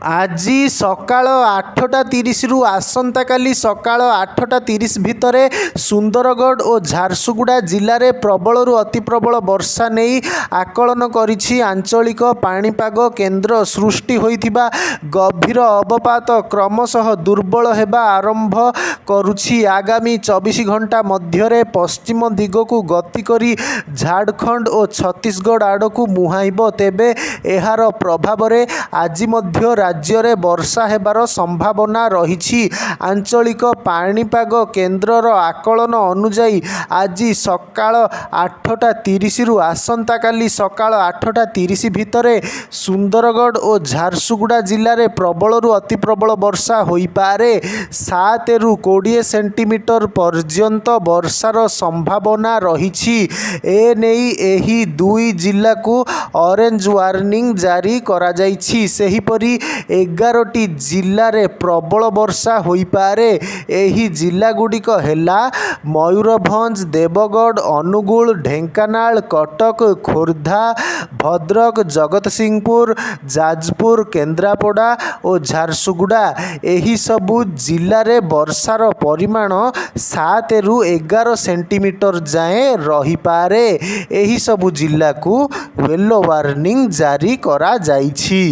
ଆଜି ସକାଳ 8:30ରୁ ଆସନ୍ତାକାଲି ସକାଳ 8:30 ଭିତରେ ସୁନ୍ଦରଗଡ଼ ଓ ଝାରସୁଗୁଡ଼ା ଜିଲ୍ଲାରେ ପ୍ରବଳରୁ ଅତି ପ୍ରବଳ ବର୍ଷା ନେଇ ଆକଳନ କରିଛି ଆଞ୍ଚଳିକ ପାଣିପାଗ କେନ୍ଦ୍ର। ସୃଷ୍ଟି ହୋଇଥିବା ଗଭୀର ଅବପାତ କ୍ରମଶଃ ଦୁର୍ବଳ ହେବା ଆରମ୍ଭ କରୁଛି। ଆଗାମୀ 24 ଘଣ୍ଟା ମଧ୍ୟରେ ପଶ୍ଚିମ ଦିଗକୁ ଗତି କରି ଝାଡ଼ଖଣ୍ଡ ଓ ଛତିଶଗଡ଼ ଆଡ଼କୁ ମୁହାଁଇବ। ତେବେ ଏହାର ପ୍ରଭାବରେ ଆଜି ମଧ୍ୟ ରାଜ୍ୟରେ ବର୍ଷା ହେବାର ସମ୍ଭାବନା ରହିଛି। ଆଞ୍ଚଳିକ ପାଣିପାଗ କେନ୍ଦ୍ରର ଆକଳନ ଅନୁଯାୟୀ, ଆଜି ସକାଳ 8:30ରୁ ଆସନ୍ତାକାଲି ସକାଳ 8:30 ଭିତରେ ସୁନ୍ଦରଗଡ଼ ଓ ଝାରସୁଗୁଡ଼ା ଜିଲ୍ଲାରେ ପ୍ରବଳରୁ ଅତି ପ୍ରବଳ ବର୍ଷା ହୋଇପାରେ। 7ରୁ 20 ସେଣ୍ଟିମିଟର ପର୍ଯ୍ୟନ୍ତ ବର୍ଷାର ସମ୍ଭାବନା ରହିଛି। ଏନେଇ ଏହି ଦୁଇ ଜିଲ୍ଲାକୁ ଅରେଞ୍ଜ ୱାର୍ଣ୍ଣିଂ ଜାରି କରାଯାଇଛି। ସେହିପରି 11ଟି ଜିଲ୍ଲାରେ ପ୍ରବଳ ବର୍ଷା ହୋଇପାରେ। ଏହି ଜିଲ୍ଲାଗୁଡ଼ିକ ହେଲା ମୟୂରଭଞ୍ଜ, ଦେବଗଡ଼, ଅନୁଗୁଳ, ଢେଙ୍କାନାଳ, କଟକ, ଖୋର୍ଦ୍ଧା, ଭଦ୍ରକ, ଜଗତସିଂହପୁର, ଯାଜପୁର, କେନ୍ଦ୍ରାପଡ଼ା ଓ ଝାରସୁଗୁଡ଼ା। ଏହିସବୁ ଜିଲ୍ଲାରେ ବର୍ଷାର ପରିମାଣ 7ରୁ 11 ସେଣ୍ଟିମିଟର ଯାଏଁ ରହିପାରେ। ଏହିସବୁ ଜିଲ୍ଲାକୁ ୟେଲୋ ୱାର୍ଣ୍ଣିଂ ଜାରି କରାଯାଇଛି।